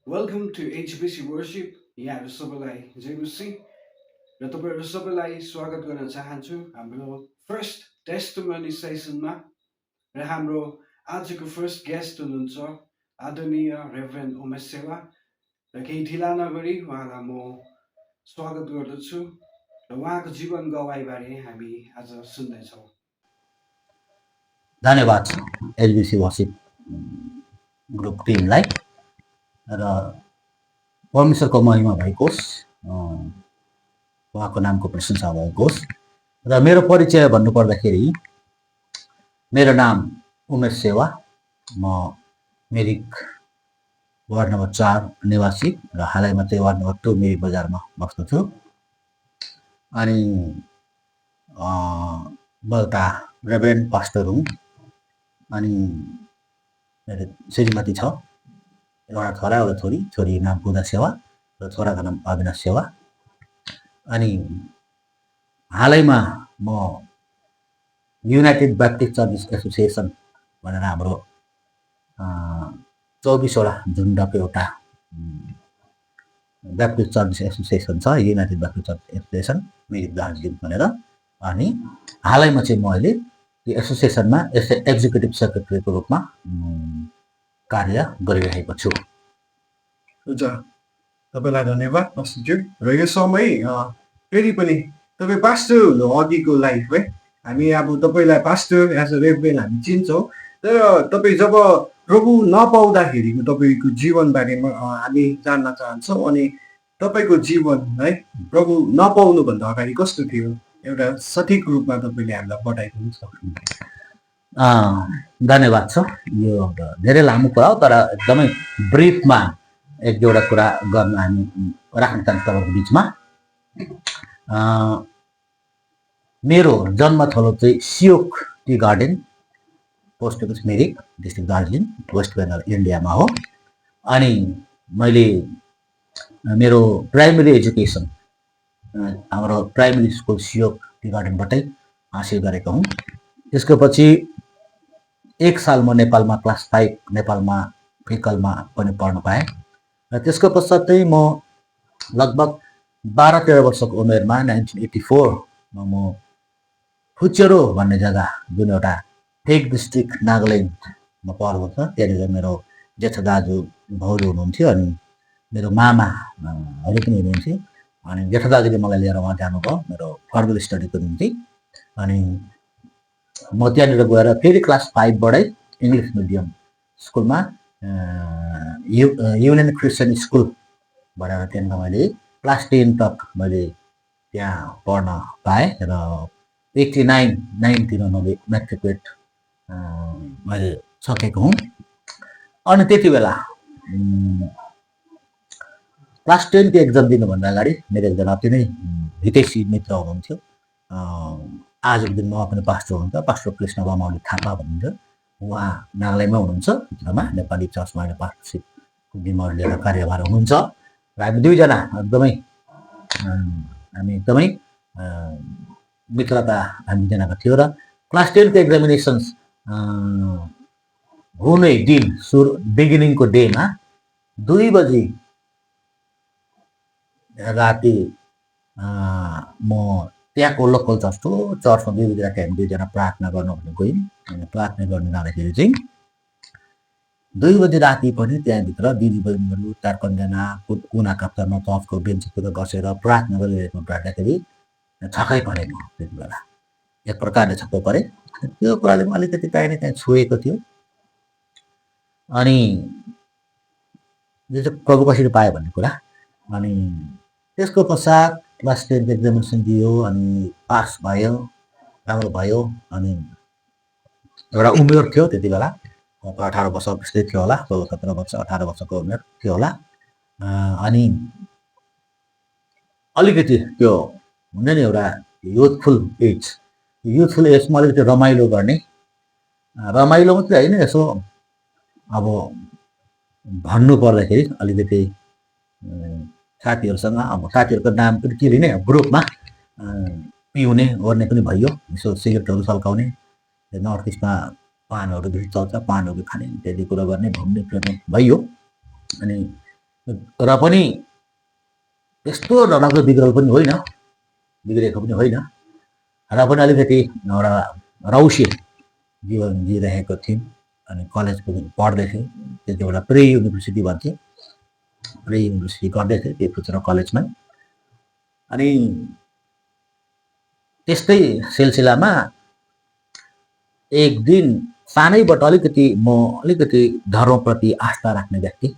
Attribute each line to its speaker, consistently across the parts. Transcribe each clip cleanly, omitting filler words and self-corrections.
Speaker 1: Welcome to HBC worship. यहाँहरू सबैलाई जय मसी र तपाईँहरू सबैलाई स्वागत गर्न चाहन्छु हाम्रो फर्स्ट टेस्टमनी सेसनमा। र हाम्रो आजको फर्स्ट गेस्ट हुनुहुन्छ आदरणीय रेभरेन्ड उमेश सेवा। र केही ढिला नगरी उहाँलाई म स्वागत गर्दछु र उहाँको जीवन गवाईबारे हामी आज सुन्दैछौँ।
Speaker 2: धन्यवाद एलबिसी वर्सिप ग्रुप टिमलाई र परमेश्वरको महिमा भएको होस्, उहाँको नामको प्रशंसा भएको होस्। र मेरो परिचय भन्नुपर्दाखेरि मेरो नाम उमेश सेवा, म मिरिक वार्ड नम्बर 4 निवासी र हालैमा चाहिँ वार्ड नम्बर 2 मिरिक बजारमा बस्दछु। अनि म एउटा रेभरेन्ड पास्टर हुँ। अनि मेरो श्रीमती छ, एउटा छोरा एउटा छोरी। छोरी नाम पूजा सेवा र छोराको नाम अविनाश सेवा। अनि हालैमा म युनाइटेड ब्याप्टिस्ट चर्च एसोसिएसन भनेर हाम्रो 24वटा झुन्डको एउटा ब्याप्टिस्ट चर्च एसोसिएसन छ, United Baptist church association Mirik Darjeeling भनेर। अनि हालैमा चाहिँ म अहिले यो एसोसिएसनमा एक्जिक्युटिभ सेक्रेटरीको रूपमा कार्य गरिरहेको छु।
Speaker 3: हुन्छ, तपाईँलाई धन्यवाद नसुज्यू। र यो समय फेरि पनि तपाईँ पास्टर हुनु अघिको लाइफ है, हामी अब तपाईँलाई पास्टर एज अ रेभरेन्ड हामी चिन्छौँ। तर तपाईँ जब प्रभु नपाउँदाखेरिको तपाईँको जीवन बारेमा हामी जान्न चाहन्छौँ। अनि तपाईँको जीवन है प्रभु नपाउनुभन्दा अगाडि कस्तो थियो, एउटा सठिक रूपमा तपाईँले हामीलाई बताइदिनु सक्नुहुन्छ?
Speaker 2: धन्यवाद छ। यो धेरै लामो कुरा हो, तर एकदमै ब्रिफमा एक दुईवटा कुरा गर्न हामी राख्न चाहन्छौँ तपाईँको बिचमा। मेरो जन्मथलो चाहिँ Seeyok tea garden, post office Mirik, district Darjeeling, West Bengal, इन्डियामा हो। अनि मैले मेरो प्राइमेरी एजुकेसन हाम्रो प्राइमेरी स्कुल सियोक टी गार्डनबाटै हासिल गरेको हुँ। त्यसको पछि 1 साल म नेपालमा क्लास 5 नेपालमा फिकलमा पनि पढ्न पाएँ। र त्यसको पश्चात चाहिँ म लगभग 12-13 वर्षको उमेरमा 1984मा म फुचेरो भन्ने जग्गा, जुन एउटा फेक डिस्ट्रिक्ट नागाल्यान्डमा पर्दो छ, त्यहाँनिर मेरो जेठा दाजु भाउजू हुनुहुन्थ्यो। अनि मेरो मामाहरू पनि हुनुहुन्थ्यो। अनि जेठा दाजुले मलाई लिएर उहाँ जानुभयो मेरो फर्दर स्टडीको निम्ति। अनि म त्यहाँनिर गएर फेरि क्लास 5बाटै इङ्ग्लिस मिडियम स्कुलमा युनियन क्रिस्चियन स्कुल भनेर त्यहाँनिर मैले क्लास 10 तक मैले त्यहाँ पढ्न पाएँ। र 89तिर मैले म्याट्रिकुलेट मैले सकेको हुँ। अनि त्यति बेला क्लास 10को एक्जाम दिनुभन्दा अगाडि मेरो एकजना अति नै हितैषी मित्र हुनुहुन्थ्यो। आजको दिनमा उहाँ पनि पास्टर हुनुहुन्छ, पास्टर कृष्ण रमावली थापा भन्नुहुन्छ। उहाँ नागाल्यान्डमै हुनुहुन्छ, भित्रमा नेपाली चर्चमा अहिले पास्टरसिपको जिम्मेवारी लिएर कार्यभार हुनुहुन्छ। र हामी दुईजना एकदमै मित्रता हामी दुईजनाको थियो। र क्लास 10को एक्जामिनेसन्स हुने दिन बिगिनिङको डेमा 2 बजी राति म त्यहाँको लोकल चर्चमा 2 बजी राति हामी दुईजना प्रार्थना गर्नु भनेर गयौँ। अनि प्रार्थना गर्नु जाँदाखेरि चाहिँ 2 बजी राति पनि त्यहाँभित्र दिदीबहिनीहरू 4-5जना कुना काप्चामा चर्चको बेन्चतिर बसेर प्रार्थना गरिरहेको प्रार्थनाखेरि छक्कै परेको। त्यति बेला एक प्रकारले छक्कै परे। त्यो कुराले अलिकति काहीँ न काहीँ छुएको थियो। अनि यो चाहिँ प्रभु कसरी पायो भन्ने कुरा। अनि त्यसको पश्चात क्लास 10 एक्जामिनेसन दियो, अनि पास भयो, राम्रो भयो। अनि एउटा उमेर थियो त्यति बेला, 18 वर्ष जस्तै थियो होला, 16-17 वर्ष 18 वर्षको उमेर थियो होला। अनि अलिकति त्यो हुन्छ नि एउटा युथफुल एजमा अलिकति रमाइलो गर्ने, रमाइलो मात्रै होइन, यसो अब भन्नु पर्दाखेरि अलिकति साथीहरूसँग, अब साथीहरूको नाम पनि के लिने, ग्रुपमा पिउने गर्ने पनि भयो, यसो सिगरेटहरू सल्काउने। नर्थ इस्टमा पानहरू बेसी चल्छ, पानहरू खाने, त्यति कुरा गर्ने, घुम्ने फिर्ने भयो। अनि र पनि त्यस्तो डरलाग्दो बिग्रेको पनि होइन र पनि अलिकति एउटा रौसे जीवन जिइरहेको थियौँ। अनि कलेज पढ्दै थिएँ, त्यति बेला प्री युनिभर्सिटी भन्थे, प्री युनिभर्सिटी गर्दै थिएँ त्यो कलेजमा। अनि त्यस्तै सिलसिलामा एक दिन सानैबाट अलिकति धर्मप्रति आस्था राख्ने व्यक्ति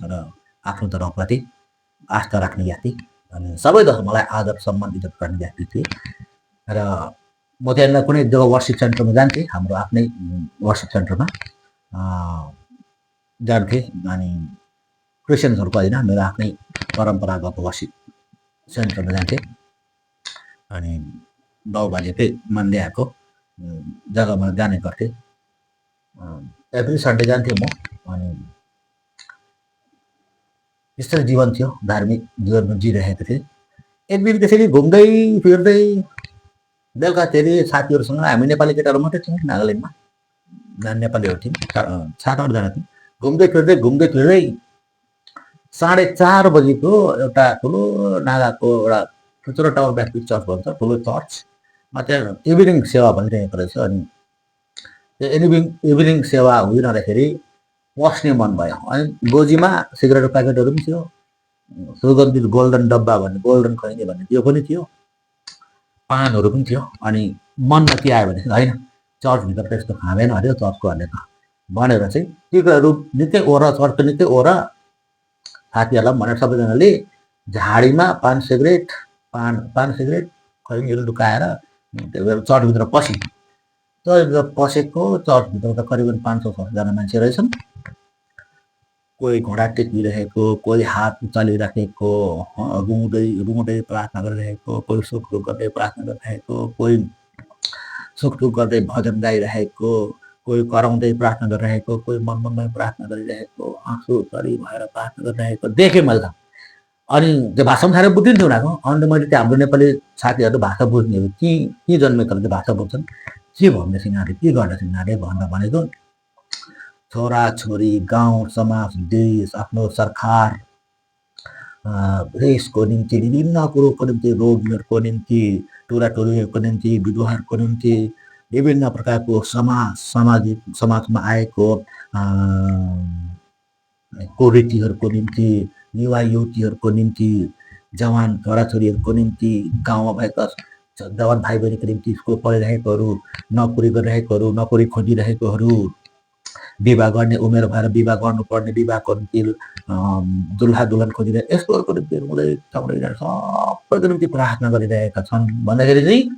Speaker 2: र आफ्नो धर्मप्रति आस्था राख्ने व्यक्ति अनि सबै धर्मलाई आदर सम्मान इज्जत गर्ने व्यक्ति थिए। र म त्यहाँनिर कुनै जब वर्सिप सेन्टरमा जान्थेँ, हाम्रो आफ्नै वर्सिप सेन्टरमा जान्थेँ। अनि क्रिस्चियन्सहरूको होइन, मेरो आफ्नै परम्परागत वर्सिप सेन्टरमा जान्थेँ। अनि बाउबाजेकै मान्दै आएको जग्गामा जाने गर्थेँ। एभ्री सन्डे जान्थेँ म। अनि यस्तै जीवन थियो, धार्मिक जीवनमा जिइरहेको थिएँ। एक दिन त्यसरी घुम्दै फिर्दै बेलुकाखेरि साथीहरूसँग, हामी नेपाली केटाहरू मात्रै थियौँ नागाल्यान्डमा, नेपालीहरू थियौँ, 7-8 जना थियौँ। घुम्दै फिर्दै 4:30 बजीको एउटा ठुलो नागाको एउटा ठुलो टावर ब्याप्टिस्ट चर्च भन्छ, ठुलो चर्चमा त्यहाँ इभिनिङ सेवा भइरहेको रहेछ। अनि त्यो इभिनिङ सेवा हुँदिरहँदाखेरि पस्ने मन भयो। अनि गोजीमा सिगरेटको प्याकेटहरू पनि थियो, सुगन्धित गोल्डन डब्बा भन्ने, गोल्डन खैनी भन्ने त्यो पनि थियो, पानहरू पनि थियो। अनि मनमा के आयो भने होइन, चर्चभित्र त्यस्तो खाँदैन अरे चर्चकोहरूले त भनेर चाहिँ त्यो कुराहरू निकै ओर, चर्चको निकै ओर साथीहरूलाई भनेर सबैजनाले झाडीमा पान सिगरेट खैनीहरू लुकाएर चर्चभित्र पस्यौँ। चर्चभित्र पसेको, चर्चभित्र त करिबन 500-600 जना मान्छे रहेछन्। कोही घोडा टेकिरहेको, कोही हात उचालिराखेको, रुँदै प्रार्थना गरिरहेको, कोही सुखदुख गर्दै प्रार्थना गरिरहेको, कोही सुखदुख गर्दै भजन गाइरहेको, कोही कराउँदै प्रार्थना गरिरहेको, कोही मनमनमै प्रार्थना गरिरहेको, आँसु चरी भएर प्रार्थना गरिरहेको देखेँ मैले त। अनि त्यो भाषा पनि साह्रै बुझिन्थ्यो उनीहरूको। अन्त मैले त्यो हाम्रो नेपाली साथीहरू भाषा बुझ्नेहरू के जन्मेको त्यो भाषा बुझ्छन्, के भन्दैछ यिनीहरूले, के गर्दैछ यिनीहरूले भनेर भनेको, छोराछोरी, गाउँ समाज, देश, आफ्नो सरकार, देशको निम्ति, विभिन्न कुरोको निम्ति, रोगीहरूको निम्ति, टोलीहरूको निम्ति, विधवाहरूको निम्ति, विभिन्न प्रकारको समाजमा आएको कुरीतिहरूको निम्ति, युवा युवतीहरूको निम्ति, जवान छोराछोरीहरूको निम्ति, गाउँमा भएका जवान भाइ बहिनीको निम्ति, स्कुल पढिरहेकोहरू, नोकरी गरिरहेकोहरू, नोकरी खोजिरहेकोहरू, विवाह गर्ने उमेर भएर विवाह गर्नुपर्ने, विवाहको निम्ति दुल्हा दुल्हन खोजिरहेको, यस्तोहरूको निम्ति रुँदै सबैको निम्ति प्रार्थना गरिरहेका छन् भन्दाखेरि चाहिँ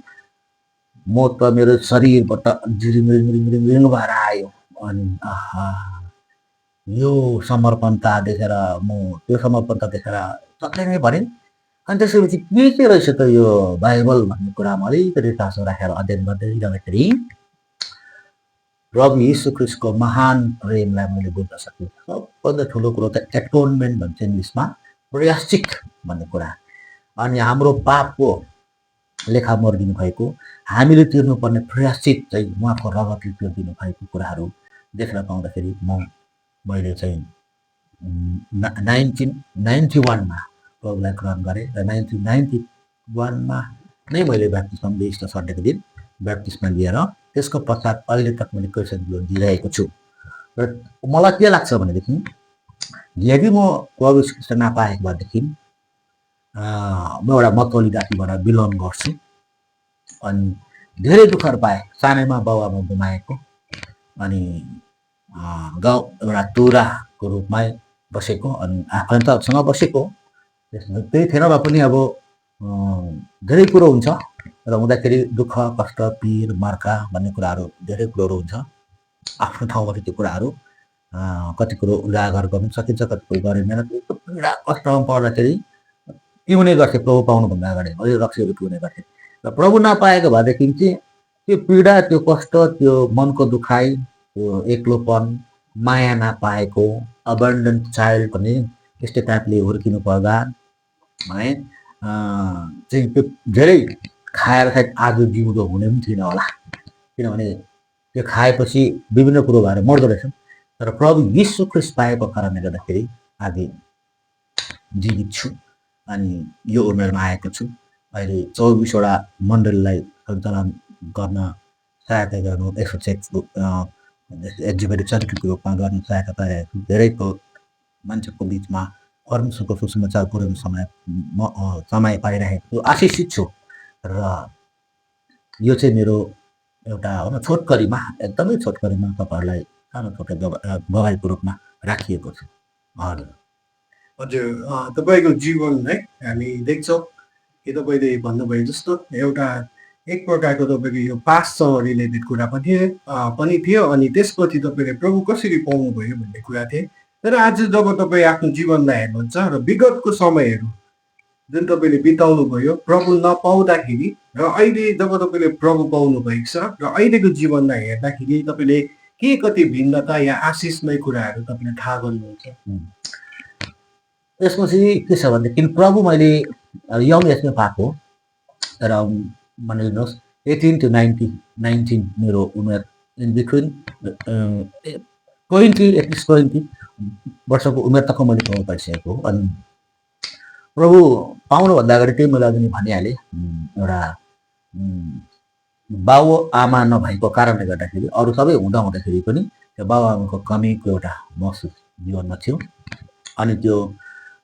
Speaker 2: म त मेरो शरीरबाट रिङ भएर आयो। अनि आहा, यो समर्पणता देखेर त्यो समर्पणता देखेर सबै नै भने। अनि त्यसपछि के रहेछ त यो बाइबल भन्ने कुरामा अलिकति चासो राखेर अध्ययन गर्दै जाँदाखेरि प्रभु यीशु ख्रीष्टको महान प्रेमलाई मैले बुझ्न सकेँ। सबभन्दा ठुलो कुरो त एटोनमेन्ट भन्छ इङ्ग्लिसमा, प्रायश्चित भन्ने कुरा। अनि हाम्रो पापको लेखा मरिदिनु भएको, हामीले तिर्नुपर्ने प्रायश्चित चाहिँ उहाँको रगतले तिर्दिनु भएको कुराहरू देख्न पाउँदाखेरि मैले चाहिँ 1991मा प्रभुलाई ग्रहण गरेँ। र 1991मा नै मैले ब्याप्टिस्ममा इस्टर सन्डेको दिन ब्याप्टिस्ममा लिएर त्यसको पश्चात अहिले तक मैले क्रिस्चियन जीवन जिइरहेको छु। र मलाई के लाग्छ भनेदेखि यदि म प्रभु यीशु ख्रीष्ट नपाएको भएदेखि म एउटा मतौली जातिबाट बिलोङ गर्छु। अनि धेरै दुःखहरू पाएँ, सानैमा बाबुआमा गुमाएको, अनि गाउँ एउटा तुराको रूपमा बसेको, अनि आफन्तसँग बसेको, त्यही थिएन भए पनि अब धेरै कुरो हुन्छ। र हुँदाखेरि दुःख कष्ट पीर मर्का भन्ने कुराहरू धेरै कुरोहरू हुन्छ। आफ्नो ठाउँमा त्यो कुराहरू कति कुरो उजागर गर्नु सकिन्छ, कति कुरो गरिँदैन। पीडा कष्टमा पर्दाखेरि पिउने गर्थेँ प्रभु पाउनुभन्दा अगाडि, अलि रक्सीहरू पिउने गर्थेँ। र प्रभु नपाएको भएदेखि चाहिँ त्यो पीडा, त्यो कष्ट, त्यो मनको दुखाइ, त्यो एक्लोपन, माया नपाएको, अबन्डन्ट चाइल्ड भन्ने त्यस्तै टाइपले हुर्किनु पर्दा है चाहिँ त्यो धेरै खाएर सायद आज जिउँदो हुने पनि थिएन होला, किनभने त्यो खाएपछि विभिन्न कुरो भएर मर्दो रहेछ। तर प्रभु यीशु ख्रीष्ट पाएको कारणले गर्दाखेरि आज जीवित छु अनि यो उमेरमा आएको छु। अहिले 24वटा मण्डलीलाई सञ्चालन गर्न सहायता गर्नु एसोसिएटको एक्जिक्युटिभ सर्किटको रूपमा गर्न सहायता पाइरहेको छु। धेरैको मान्छेको बिचमा परमेश्वरको सुसमाचार पुर्याउने समय पाइरहेको छु। आशिषित छु र यो चाहिँ मेरो एउटा छोटकरीमा एकदमै छोटकरीमा तपाईँहरूलाई सानो छोटो गवाईको रूपमा राखिएको छ। हजुर
Speaker 3: हजुर तपाईँको जीवन है हामी देख्छौँ कि तपाईँले भन्नुभयो जस्तो एउटा एक प्रकारको तपाईँको यो पास्टसँग रिलेटेड कुरा पनि थियो अनि त्यसपछि तपाईँले प्रभु कसरी पाउनुभयो भन्ने कुरा थिए। तर आज जब तपाईँ आफ्नो जीवनलाई हेर्नुहुन्छ र विगतको समयहरू जुन तपाईँले बिताउनु भयो प्रभु नपाउँदाखेरि र अहिले जब तपाईँले प्रभु पाउनु भएको छ र अहिलेको जीवनलाई हेर्दाखेरि तपाईँले के कति भिन्नता या आशिषमय कुराहरू तपाईँले थाहा गर्नुहुन्छ?
Speaker 2: यसमा चाहिँ के छ भनेदेखि प्रभु मैले यङ एजमा पाएको र भनिदिनुहोस् 18 to 19 मेरो उमेर इन बिट्विन 20 एटलिस्ट 20 वर्षको उमेर तक मैले प्रभु पाइसकेको हो। अनि प्रभु पाउनुभन्दा अगाडि त्यही मैले अघि नै भनिहालेँ एउटा बाउ आमा नभएको कारणले गर्दाखेरि अरू सबै हुँदा हुँदाखेरि पनि त्यो बाउ आमाको कमीको एउटा महसुस जीवनमा थियो। अनि त्यो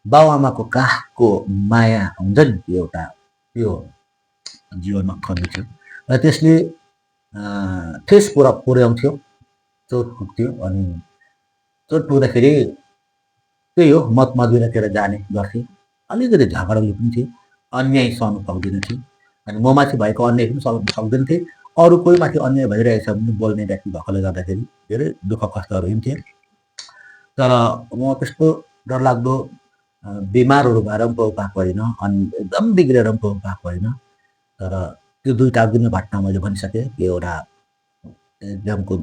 Speaker 2: बाउ आमाको काखको माया हुन्छ नि त्यो जीवनमा कमी थियो र त्यसले ठेस पुर्याउँथ्यो, चोट पुग्थ्यो। अनि चोट पुग्दाखेरि त्यही हो मत मदिरातिर जाने गर्थेँ। अलिकति झगडालु पनि थिएँ, अन्याय सहनु सक्दिनँ थिएँ। अनि म माथि भएको अन्याय पनि सहनु सक्दैन थिएँ। अरू कोही माथि अन्याय भइरहेछ भने बोल्ने व्यक्ति भएकोले गर्दाखेरि धेरै दुःख कष्टहरू पनि थिए। तर म त्यस्तो डरलाग्दो बिमारहरू भएर पनि प्रभु पाएको होइन, अनि एकदम बिग्रेर पनि प्रभु पाएको होइन। तर त्यो दुईवटा अघि नै घटना मैले भनिसकेँ। त्यो एउटा एक्जामको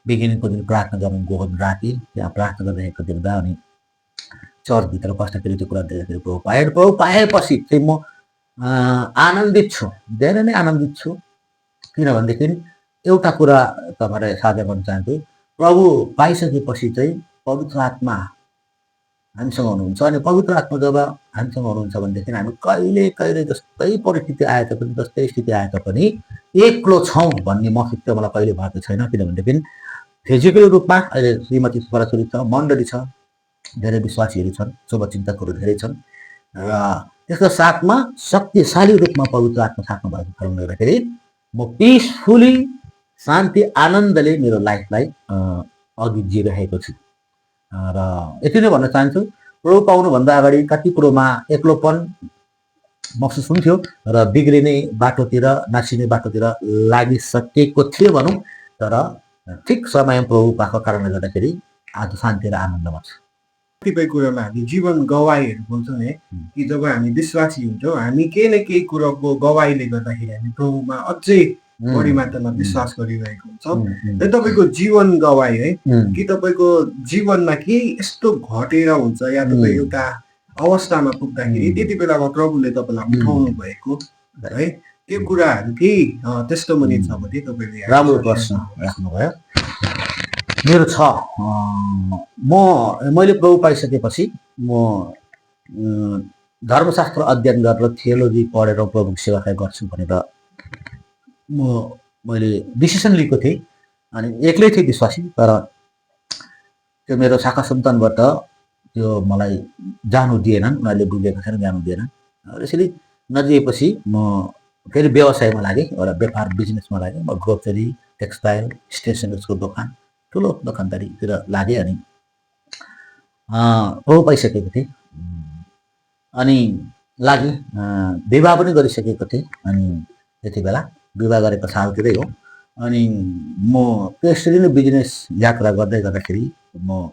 Speaker 2: बिगिनिङको दिन प्रार्थना गर्न गएको राति त्यहाँ प्रार्थना गरिरहेको देख्दा अनि चर्चभित्र पस्दाखेरि त्यो कुरा देख्दाखेरि प्रभु पाएपछि चाहिँ म आनन्दित छु, धेरै नै आनन्दित छु। किनभनेदेखि एउटा कुरा तपाईँलाई साझा गर्न चाहन्छु, प्रभु पाइसकेपछि चाहिँ पवित्र आत्मा हामीसँग हुनुहुन्छ। अनि पवित्र आत्मा जब हामीसँग हुनुहुन्छ भनेदेखि हामी कहिले कहिले जस्तै परिस्थिति आए तापनि जस्तै स्थिति आए तापनि एक्लो छौँ भन्ने महसुस चाहिँ मलाई कहिले भएको छैन। किनभनेदेखि फिजिकल रूपमा अहिले श्रीमती छोराछोरी छ, मण्डली छ, धेरै विश्वासीहरू छन्, शुभचिन्तकहरू धेरै छन् र त्यसको साथमा शक्तिशाली रूपमा पवित्र आत्मा साथमा भएको कारणले गर्दाखेरि म पिसफुली शान्ति आनन्दले मेरो लाइफलाई अघि जिइरहेको छु। र यति नै भन्न चाहन्छु, प्रभु पाउनुभन्दा अगाडि कति कुरोमा एक्लोपन महसुस हुन्थ्यो र बिग्रिने बाटोतिर नासिने बाटोतिर लागिसकेको थियो भनौँ। तर ठिक समयमा प्रभु पाएको कारणले गर्दाखेरि आज शान्ति र आनन्दमा छु।
Speaker 3: कतिपय कुरामा हामी जीवन गवाईहरू बोल्छौँ है कि जब हामी विश्वासी हुन्छौँ हामी केही न केही कुरोको गवाईले गर्दाखेरि हामी प्रभुमा अझै बढी मात्रामा विश्वास गरिरहेको हुन्छौँ। र तपाईँको जीवन गवाई है कि तपाईँको जीवनमा केही यस्तो घटेर हुन्छ या तपाईँ एउटा अवस्थामा पुग्दाखेरि त्यति बेलामा प्रभुले तपाईँलाई उठाउनु भएको है त्यो कुराहरू केही त्यस्तो पनि छ भने तपाईँले
Speaker 2: राम्रो प्रश्न राख्नुभयो। मेरो छ मैले प्रभु पाइसकेपछि म धर्मशास्त्र अध्ययन गरेर थियोलोजी पढेर प्रभुको सेवाकार्य गर्छु भनेर मैले डिसिसन लिएको थिएँ। अनि एक्लै थिएँ विश्वासी, तर त्यो मेरो शाखा सन्तानबाट त्यो मलाई जानु दिएनन्, उनीहरूले बुझेको छैन, जानु दिएनन्। यसरी नदिएपछि म फेरि व्यवसायमा लागेँ, एउटा व्यापार बिजनेसमा लागेँ। म ग्रोसरी, टेक्सटाइल, स्टेसनरीको दोकान, ठुलो दोकानदारीतिर लागेँ। अनि प्रभु पाइसकेको थिएँ अनि लागेँ, विवाह पनि गरिसकेको थिएँ। अनि त्यति बेला विवाह गरेको सालतिरै हो। अनि म त्यसरी नै बिजनेस यात्रा गर्दै गर्दाखेरि म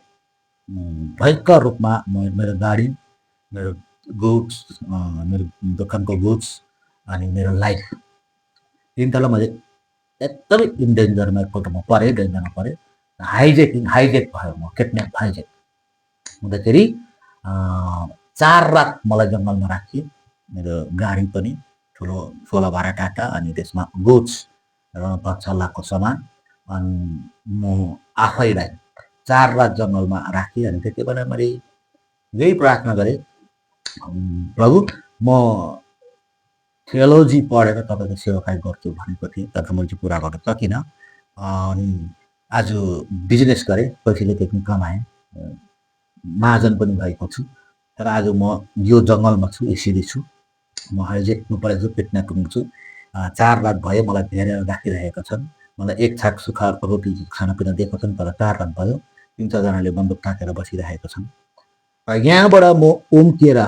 Speaker 2: भयङ्कर रूपमा मेरो गाडी, मेरो गुड्स, मेरो दोकानको गुड्स अनि मेरो लाइफ तिनवटालाई मैले एकदमै इन्डेन्जरमा एकपल्ट म परेँ, डेन्जरमा परेँ। हाइजेक भयो, म किडन्याप हाइजेक हुँदाखेरि 4 रात मलाई जङ्गलमा राखियो। मेरो गाडी पनि ठुलो 16-12 टाटा अनि त्यसमा गुड्स र 5-6 लाखको सामान। अनि म आफैलाई 4 रात जङ्गलमा राखेँ। अनि त्यति बेला मैले यही प्रार्थना गरेँ, प्रभु म थियोलोजी पढेर तपाईँको सेवाकार्य गर्छु भनेको थिएँ, तर मैले चाहिँ पुरा गर्न सकिनँ। अनि आज बिजनेस गरेँ, पैसाले त्यति कमाएँ, महाजन पनि भएको छु। तर आज म यो जङ्गलमा छु, यसरी छु। म हाइजेक्नु परेको छु, किडन्यापिङ छु। 4 रात भयो मलाई घेरेर राखिरहेका छन्। मलाई एक छाक सुक्खा रोटी खानापिना दिएको छन्, तर 4 रात भयो 3-4 जनाले बन्दुक ताकेर बसिरहेका छन्। र यहाँबाट म उम्किएर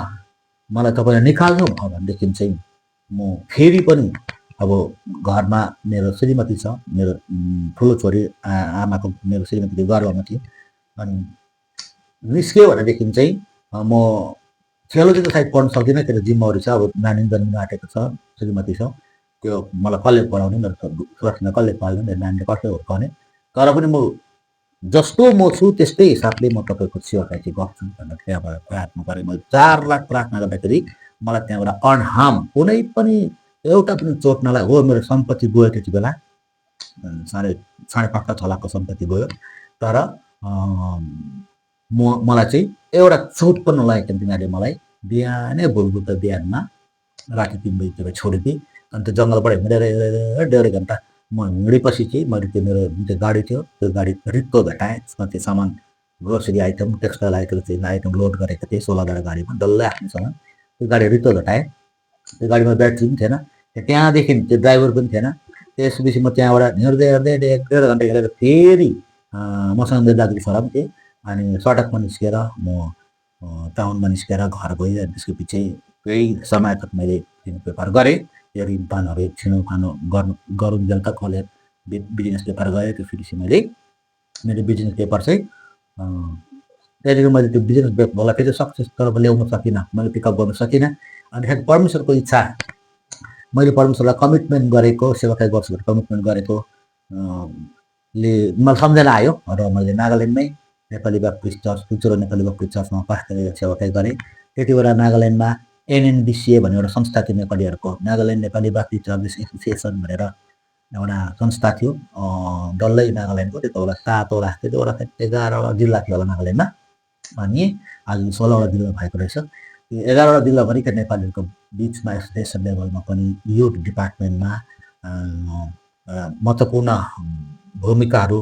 Speaker 2: मलाई तपाईँले निकाल्नु भयो भनेदेखि चाहिँ म फेरि पनि अब घरमा मेरो श्रीमती छ, मेरो ठुलो छोरी आमाको मेरो श्रीमतीले गर्भमा थियो। अनि निस्क्यो भनेदेखि चाहिँ म थियोलोजी त सायद पढ्न सक्दिनँ, किन जिम्मेवारी छ। अब नानी जन्मिन आँटेको छ, श्रीमती छ, त्यो मलाई कसले पढाउने, मेरो सुरक्षा कसले पाल्ने, मेरो नानीले कसले हुर्काउने। तर पनि म जस्तो म छु त्यस्तै हिसाबले म तपाईँको सेवाकार्य चाहिँ गर्छु भनेर त्यहाँबाट प्रार्थना गरेँ। मैले 4 लाख प्रार्थना गर्दाखेरि मलाई त्यहाँबाट अनहार्म कुनै पनि एउटा पनि चोट नलाग्यो। हो मेरो सम्पत्ति गयो त्यति बेला, 5.5 लाखको सम्पत्ति गयो, तर मलाई चाहिँ एउटा चोट पनि नलागेको तिनीहरूले मलाई बिहानै भुलबुद्ध बिहानमा राति 3 बजीतिर छोडिदिए। अनि त्यो जङ्गलबाट हिँडेर 1.5 घन्टा म हिँडेपछि चाहिँ मैले त्यो मेरो जुन चाहिँ गाडी थियो त्यो गाडी रित्तो भेटाएँ। त्यसमा त्यो सामान grocery item, textile item load गरेको थिएँ 16 गाडीमा, डल्लै आफ्नो सामान। त्यो गाडी रित्तो भेटाएँ। त्यो गाडीमा ब्याट्री पनि थिएन, त्यहाँदेखि त्यो ड्राइभर पनि थिएन। त्यसपछि म त्यहाँबाट हिँड्दै 1.5 घन्टा हिँडेर फेरि मसँग मेरो दाजुले छोरा पनि थिएँ। अनि सडकमा निस्केर म टाउनमा निस्केर घर गएँ। अनि त्यसको पछि केही समय तक मैले पेपर गरेँ, यो ऋणपानहरू छिनोफानो गरुन्जेल त कसले बिजनेस पेपर गरेँ। त्यो फेरि मैले मेरो बिजनेस पेपर चाहिँ त्यहाँदेखि मैले त्यो बिजनेस पेपरलाई फेरि सक्सेस तर ल्याउन सकिनँ, मैले पिकअप गर्न सकिनँ। अनि परमेश्वरको इच्छा, मैले परमेश्वरलाई कमिटमेन्ट गरेको, सेवाकार्य गर्छु भनेर कमिटमेन्ट गरेको ले मलाई सम्झना आयो। र मैले नागाल्यान्डमै नेपाली बाप्टिस्ट चर्च, ठुल्ठुलो नेपाली बाप्टिस्ट चर्चमा पास्टर सेवाकार्य गरेँ। त्यति बेला नागाल्यान्डमा NNDCA भन्ने एउटा संस्था थियो, नेपालीहरूको Nagaland Nepali Baptist church association भनेर एउटा संस्था थियो, डल्लै नागाल्यान्डको। त्यो बेला 7 वटा थियो, त्यो बेला 11वटा जिल्ला थियो होला नागाल्यान्डमा, अनि आज 16वटा जिल्ला भएको रहेछ। 11वटा जिल्लाभरिका नेपालीहरूको बिचमा एसोसिएसन लेभलमा पनि युथ डिपार्टमेन्टमा महत्त्वपूर्ण भूमिकाहरू,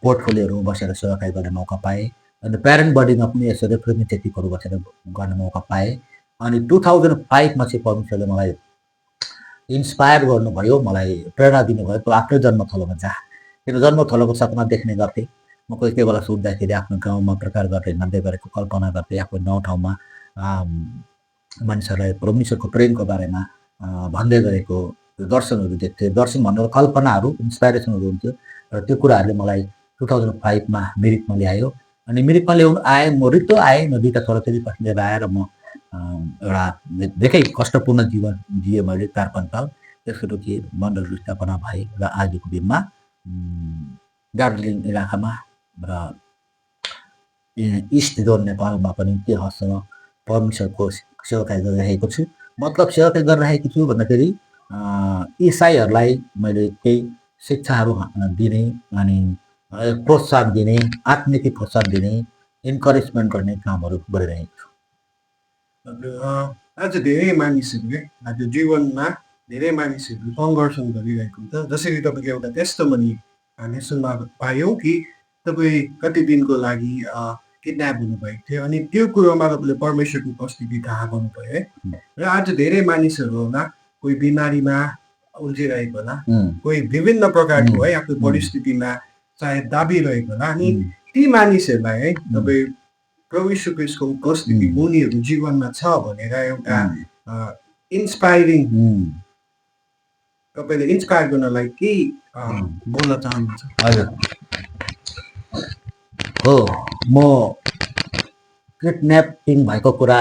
Speaker 2: पोर्टफोलियोहरू बसेर सेवाकार्य गर्ने मौका पाएँ। अनि प्यारेन्ट बडीमा पनि यसो रिप्रेजेन्टेटिभहरू बसेर गर्ने मौका पाएँ। अनि 2005मा चाहिँ परमेश्वरले मलाई इन्सपायर गर्नुभयो, मलाई प्रेरणा दिनुभयो, त्यो आफ्नै जन्मथलोमा जा, किन जन्मथलोको सपना देख्ने गर्थेँ म। कोही कोही बेला सुत्दाखेरि आफ्नो गाउँमा प्रकार गरेर हिँड्दै गरेको कल्पना गर्थेँ, आफ्नो गाउँ ठाउँमा मानिसहरूलाई परमेश्वरको प्रेमको बारेमा भन्दै गरेको दर्शनहरू देख्थेँ। दर्शन भन्दा कल्पनाहरू, इन्सपाइरेसनहरू हुन्थ्यो। र त्यो कुराहरूले मलाई 2005मा मिरिकमा ल्यायो। अनि मिरिकमा ल्याउनु आएँ, म रित्तो आएँ, म 2टा छोराछोरी पछि लिएर आएर म एउटा धेरै कष्टपूर्ण जीवन जिएँ मैले 4-5 साल। त्यसपछि मण्डल स्थापना भए र आजको दिनमा दार्जिलिङ इलाकामा र इस्ट जोन नेपालमा पनि के हदसम्म परमेश्वरको सेवाकार्य गरिरहेको छु। मतलब सेवाकार्य गरिरहेको छु भन्दाखेरि इसाईहरूलाई मैले केही शिक्षाहरू दिने, अनि प्रोत्साहन दिने, आत्मिक प्रोत्साहन दिने, इन्करेजमेन्ट गर्ने कामहरू गरिरहेको छु।
Speaker 3: आज धेरै मानिसहरूले आज जीवनमा धेरै मानिसहरू सङ्घर्ष गरिरहेको हुन्छ। जसरी तपाईँको एउटा टेस्टमनी हामी सुन्न पायौँ कि तपाईँ कति दिनको लागि किडन्याप हुनुभएको थियो, अनि त्यो कुरोमा तपाईँले परमेश्वरको उपस्थिति थाहा गर्नुभयो है। र आज धेरै मानिसहरू होला, कोही बिमारीमा उल्झिरहेको होला, कोही विभिन्न प्रकारको है आफ्नो परिस्थितिमा सायद दाबिरहेको होला। अनि ती मानिसहरूलाई है तपाईँ प्रभु यीशु ख्रीष्टको उपस्थिति उनीहरू जीवनमा छ भनेर एउटा इन्सपायरिङ, तपाईँले इन्सपायर गर्नलाई केही बोल्न चाहनुहुन्छ?
Speaker 2: हजुर, हो, म किडन्यापिङ भएको कुरा,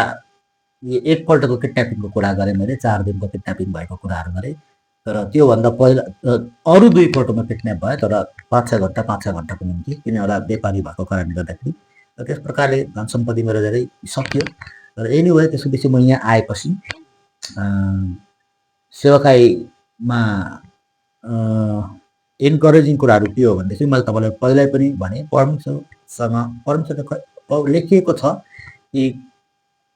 Speaker 2: एकपल्टको किडन्यापिङको कुरा गरेँ मैले, 4 दिनको किडन्यापिङ भएको कुराहरू गरेँ। तर त्योभन्दा पहिला अरू 2 पल्टमा किडन्याप भयो, तर 5-6 घन्टाको निम्ति, किन एउटा व्यापारी भएको कारणले गर्दाखेरि। र त्यस प्रकारले धन सम्पत्ति मेरो धेरै सकियो। तर एनिवे त्यसपछि म यहाँ आएपछि सेवाकार्यमा इन्करेजिङ कुराहरू के हो भनेदेखि मैले तपाईँलाई पहिल्यै पनि भने, परमेश्वरसँग लेखिएको छ कि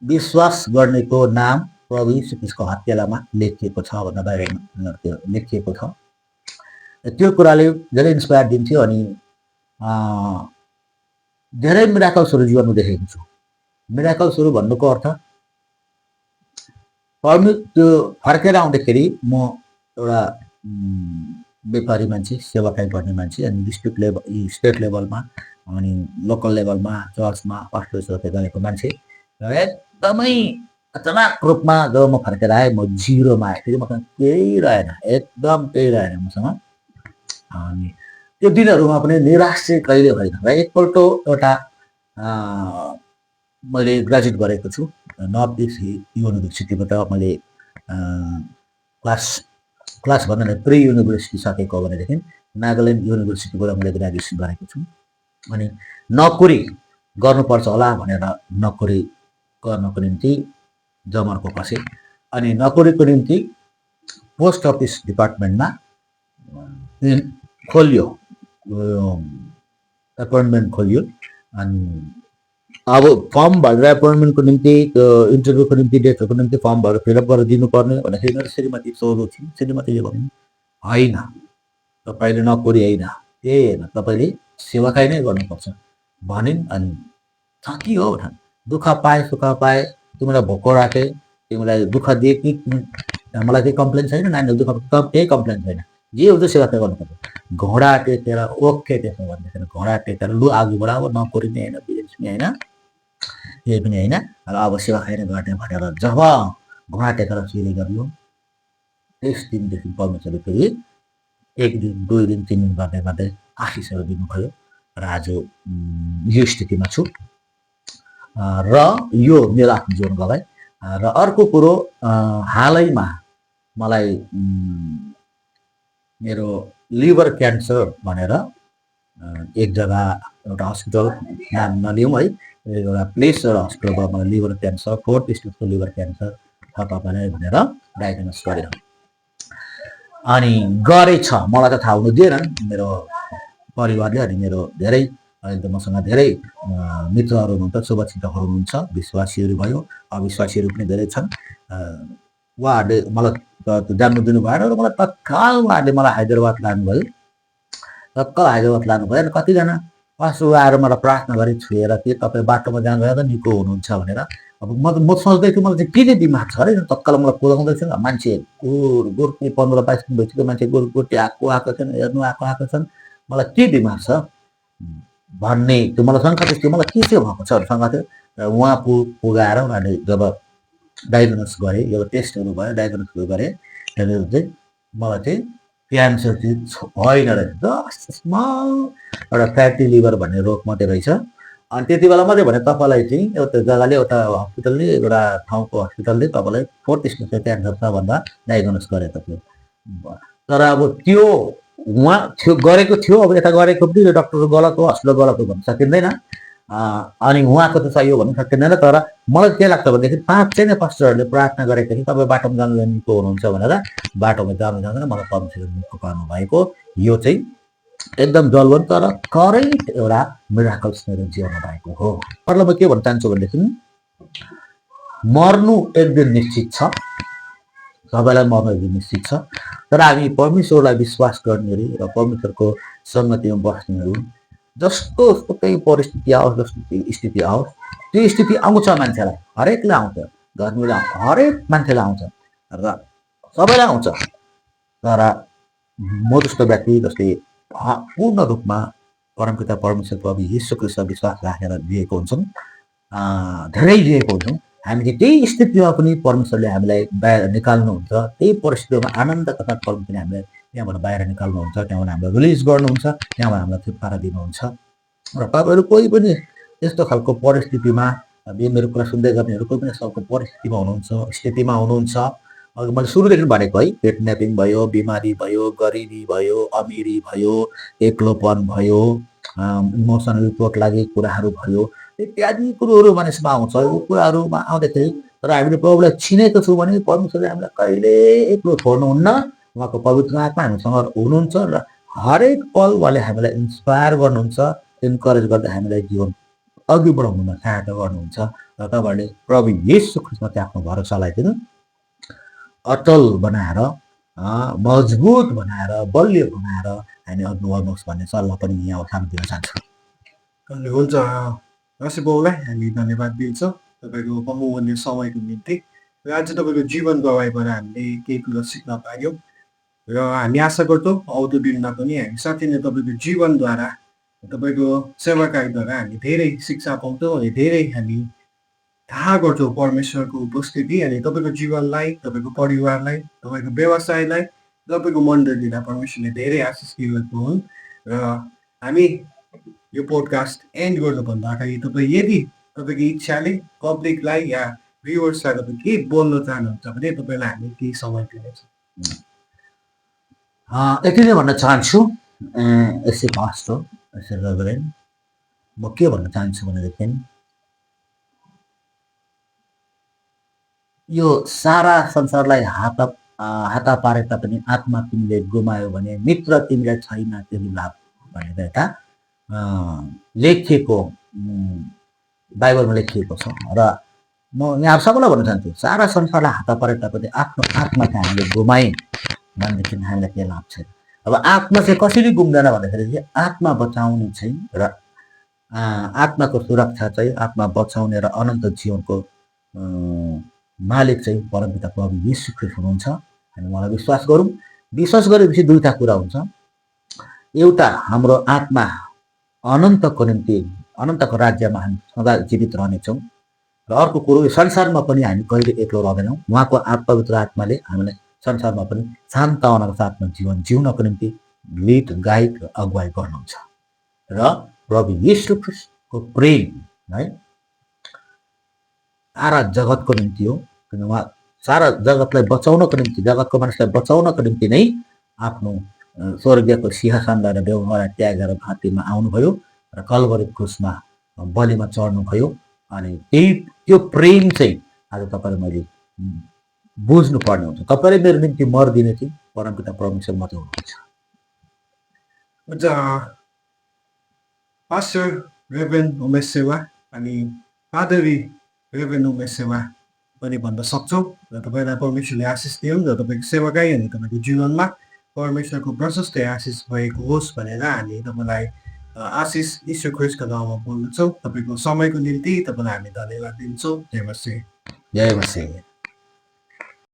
Speaker 2: विश्वास गर्नेको नाम प्रभु यीशु ख्रीष्टको हत्केलामा लेखिएको छ भनेर बाइबलमा त्यो लेखिएको छ। त्यो कुराले धेरै इन्सपायर दिन्थ्यो अनि धेरै मिराकल्सहरू जीवनमा देखेको छु। मिराकल्सहरू भन्नुको अर्थ त्यो फर्केर आउँदाखेरि म एउटा व्यापारी मान्छे, सेवाकाई गर्ने मान्छे, अनि डिस्ट्रिक्ट लेभल, स्टेट लेभलमा अनि लोकल लेभलमा चर्चमा पास्टरसहरू गरेको मान्छे र एकदमै अचानक रूपमा जब म फर्केर आएँ म जिरोमा आएँ। फेरि मसँग केही रहेन, एकदम केही रहेन मसँग। अनि त्यो दिनहरूमा पनि निराश चाहिँ कहिले भएन र एकपल्ट एउटा मैले ग्रेजुएट गरेको छु नर्थ इस्ट युनिभर्सिटीबाट। मैले क्लास भन्दा प्री युनिभर्सिटी सकेको भनेदेखि नागाल्यान्ड युनिभर्सिटीबाट मैले ग्रेजुएसन गरेको छु। अनि नोकरी गर्नुपर्छ होला भनेर नोकरी गर्नको निम्ति जमर्को बसेँ। अनि नोकरीको निम्ति पोस्ट अफिस डिपार्टमेन्टमा खोलियो, एपोइन्टमेन्ट खोलियो। अनि अब फर्म भरेर एपोइन्टमेन्टको निम्ति इन्टरभ्यूको निम्ति डेटहरूको निम्ति फर्म भरेर फिलअप गरेर दिनुपर्ने भन्दाखेरि मेरो श्रीमती सोधो थियो। श्रीमतीले भन्नु होइन, तपाईँले नोकरी होइन, होइन तपाईँले सेवाकाई नै गर्नुपर्छ भनिन्। अनि के हो भने दुःख पाएँ सुख पाएँ, तिमीलाई भोको राखेँ, तिमीलाई दुःख दिए कि मलाई केही कम्प्लेन छैन, नानीहरू दुःख केही कम्प्लेन छैन, जे हुन्छ सेवाकाई गर्नुपर्छ। घोडा टेकेर ओके त्यसो भन्दाखेरि घोडा टेकेर लु आगो बढाऊ, नोकरी नै होइन, बिजनेस नै होइन, केही पनि होइन, अब सेवाकाई नै गर्ने भनेर जब घोडा टेकेर सुरु गरियो त्यस दिनदेखि परमेश्वरले फेरि 1 दिन 2 दिन 3 दिन गर्दै गर्दै आशिषहरू दिनुभयो र आज यो स्थितिमा छु। र यो मेरो आफ्नो जीवन गवाई। र अर्को कुरो हालैमा मलाई मेरो लिभर क्यान्सर भनेर एक जग्गा एउटा हस्पिटल नाम नलिउँ है, एउटा प्लेस एउटा हस्पिटलबाट मलाई लिभर क्यान्सर 4th स्टेजको लिभर क्यान्सर थाहा पाएँ भनेर डायग्नोस गर्यो। अनि गरेछ, मलाई त थाहा हुनु दिएन मेरो परिवारले। अनि मेरो धेरै अहिले मसँग धेरै मित्रहरू हुनुहुन्छ, शुभचिन्तकहरू हुनुहुन्छ, विश्वासीहरू भयो, अविश्वासीहरू पनि धेरै छन्। उहाँहरूले मलाई जान्नु दिनु भएन र मलाई तत्काल उहाँहरूले मलाई हैदराबाद लानुभयो। तत्काल हैदराबाद लानुभयो। अनि कतिजना पास्टर आएर मलाई प्रार्थना गरी छुएर के तपाईँ बाटोमा जानुभयो त निको हुनुहुन्छ भनेर। अब म सोच्दै थिएँ मलाई चाहिँ के चाहिँ बिमार छ अरे। तत्काल मलाई कुदाउँदै थियो, मान्छे गोर्खे 15-22 दिन भइसक्यो, मान्छे गोर्खे आएको छन्, हेर्नु आएको छन्, मलाई के बिमार छ भन्ने त्यो मलाई शङ्का थियो। मलाई के चाहिँ भएको छ शङ्का थियो। र उहाँ पुगाएर उनीहरूले जब डायग्नोस गरे, यो टेस्टहरू भयो, डायग्नोसहरू गरे, त्यहाँनिर चाहिँ मलाई चाहिँ क्यान्सर चाहिँ होइन रहेछ, जस्ट स्मल एउटा फ्याटी लिभर भन्ने रोग मात्रै रहेछ। अनि त्यति बेला मात्रै भने तपाईँलाई चाहिँ एउटा जग्गाले, एउटा हस्पिटलले, एउटा ठाउँको हस्पिटलले तपाईँलाई 4th स्टेजको क्यान्सर छ भन्दा डायग्नोस गरेको थियो। तर अब त्यो उहाँ थियो गरेको थियो, अब यता गरेको पनि डक्टर गलत हो, हस्पिटल गलत हो भन्न सकिँदैन, अनि उहाँको त सही हो भन्न सकिँदैन। तर मलाई के लाग्छ भनेदेखि 5 पास्टरहरूले प्रार्थना गरेको थियो तपाईँ बाटोमा जानु निको हुनुहुन्छ भनेर। बाटोमा जानु जाँदैन मलाई परमेश्वरले निको पार्नु भएको यो चाहिँ एकदम जलवन्त र करेन्ट एउटा मिराकल्स मेरो जीवनमा भएको हो। मतलब म के भन्न चाहन्छु भनेदेखि मर्नु एक दिन निश्चित छ, सबैलाई मर्नु एक दिन निश्चित छ। तर हामी परमेश्वरलाई विश्वास गर्नेहरू र परमेश्वरको सङ्गतिमा बस्नेहरू जस्तो केही परिस्थिति आओस्, जस्तो स्थिति आओस्, त्यो स्थिति आउँछ मान्छेलाई, हरेकलाई आउँछ, धर्मीलाई आउँछ, हरेक मान्छेलाई आउँछ र सबैलाई आउँछ। तर म जस्तो व्यक्ति जसले पूर्ण रूपमा परमपिता परमेश्वर प्रभु यीशु ख्रीष्टमा विश्वास राखेर दिएको हुन्छौँ, धेरै दिएको हुन्छौँ, हामीले त्यही स्थितिमा पनि परमेश्वरले हामीलाई बाहिर निकाल्नुहुन्छ। त्यही परिस्थितिमा आनन्दका साथ परमेश्वरले हामीलाई त्यहाँबाट बाहिर निकाल्नुहुन्छ, त्यहाँबाट हामीलाई रिलिज गर्नुहुन्छ, त्यहाँबाट हामीलाई छुटकारा दिनुहुन्छ। र तपाईँहरू कोही पनि यस्तो खालको परिस्थितिमा, मेरो कुरा सुन्दै गर्नेहरू कोही पनि यस्तो परिस्थितिमा हुनुहुन्छ, स्थितिमा हुनुहुन्छ, मैले सुरुदेखि भनेको है, किडन्यापिङ भयो, बिमारी भयो, गरिबी भयो, अमिरी भयो, एक्लोपन भयो, इमोसनल चोट लागेको कुराहरू भयो, इत्यादि कुरोहरू मानिसमा आउँछ। यो कुराहरूमा आउँदाखेरि तर हामीले प्रभुलाई चिनेको छौँ भने परमेश्वरले हामीलाई कहिले एक्लो छोड्नुहुन्न, उहाँको पवित्र आत्मा हामीसँग हुनुहुन्छ र हरेक पल उहाँले हामीलाई इन्सपायर गर्नुहुन्छ, इन्करेज गर्दै हामीलाई जीवन अघि बढाउनुमा सहायता गर्नुहुन्छ र तपाईँहरूले प्रभु येशू ख्रीष्टमाथि आफ्नो भरोसालाई चाहिँ अटल बनाएर मजबुत बनाएर बलियो बनाएर हामी अघि बढ्नुहोस् भन्ने सल्लाह पनि यहाँ उठान दिन चाहन्छु।
Speaker 3: अनि हुन्छ रसी बाउलाई हामी धन्यवाद दिन्छौँ तपाईँको बहुमूल्य समयको निम्ति र आज तपाईँको जीवन गवाईबाट हामीले केही कुरो सिक्न पायौँ र हामी आशा गर्छौँ आउँदो दिनमा पनि हामी साथै नै तपाईँको जीवनद्वारा तपाईँको सेवाकारीद्वारा हामी धेरै शिक्षा पाउँछौँ अनि धेरै हामी थाहा गर्छौँ परमेश्वरको उपस्थिति अनि तपाईँको जीवनलाई तपाईँको परिवारलाई तपाईँको व्यवसायलाई तपाईँको मण्डलीलाई परमेश्वरले धेरै आशिष दिएको हुन् र हामी यो पोडकास्ट एन्ड गर्नुभन्दाखेरि तपाईँ यदि तपाईँको इच्छाले पब्लिकलाई या भ्युवर्सलाई तपाईँ के बोल्न चाहनुहुन्छ भने तपाईँलाई हामी केही समय दिनेछौँ।
Speaker 2: यति नै भन्न चाहन्छु यसै पास्टर यसै रेभरेन्ड म के भन्न चाहन्छु भनेदेखि यो सारा संसारलाई हाता पारे तापनि आत्मा तिमीले गुमायो भने मित्र तिमीलाई छैन त्यो लाभ भनेर एउटा लेखिएको बाइबलमा लेखिएको छ र म यहाँ सबैलाई भन्न चाहन्छु सारा संसारलाई हात पारे तापनि आफ्नो आत्मा चाहिँ हामीले गुमायौँ भनेदेखि हामीलाई के लाभ छैन। अब आत्मा चाहिँ कसरी गुम्दैन भन्दाखेरि चाहिँ आत्मा बचाउने चाहिँ र आत्माको सुरक्षा चाहिँ आत्मा बचाउने र अनन्त जीवनको मालिक चाहिँ परमपिता प्रभु येशू ख्रीष्ट हुनुहुन्छ। हामी मलाई विश्वास गरौँ। विश्वास गरेपछि दुईवटा कुरा हुन्छ। एउटा हाम्रो आत्मा अनन्तको निम्ति अनन्तको राज्यमा हामी सदा जीवित रहनेछौँ र अर्को कुरो यो संसारमा पनि हामी कहिले एक्लो रहँदैनौँ। उहाँको पवित्र आत्माले हामीलाई संसारमा पनि शान्तवनाको साथमा जीवन जिउनको निम्ति लिड गाइड र अगुवाई गर्नुहुन्छ र प्रभु येशू ख्रीष्टको प्रेम है सारा जगतको निम्ति हो। किन उहाँ सारा जगतलाई बचाउनको निम्ति जगतको मानिसलाई बचाउनको निम्ति नै आफ्नो स्वर्गीयको सिंहासनलाई र बेहुलालाई त्यागेर घाँटीमा आउनुभयो र कल्वरी क्रुसमा बलिमा चढ्नुभयो। अनि त्यही त्यो प्रेम चाहिँ आज तपाईँले मैले बुझ्नु पर्ने हुन्छ। तपाईँले मेरो निम्ति मर्दिने चाहिँ परमपिता परमेश्वर मात्रै हुनुहुन्छ।
Speaker 3: हुन्छ पास्टर रेभरेन्ड उमेश सेवा अनि फादरी रेभरेन्ड उमेश सेवा पनि भन्न सक्छौँ र तपाईँलाई परमेश्वरले आशिष दिउन् र तपाईँको सेवाकाई अनि तपाईँको जीवनमा परमेश्वरको प्रशस्त आशिष भएको होस् भनेर हामी तपाईँलाई आशिष ईश्वर ख्रीष्टको नाममा बोल्दछौँ। तपाईँको समयको निम्ति तपाईँलाई हामी धन्यवाद दिन्छौँ। जय मसीह।
Speaker 2: जय मसीह।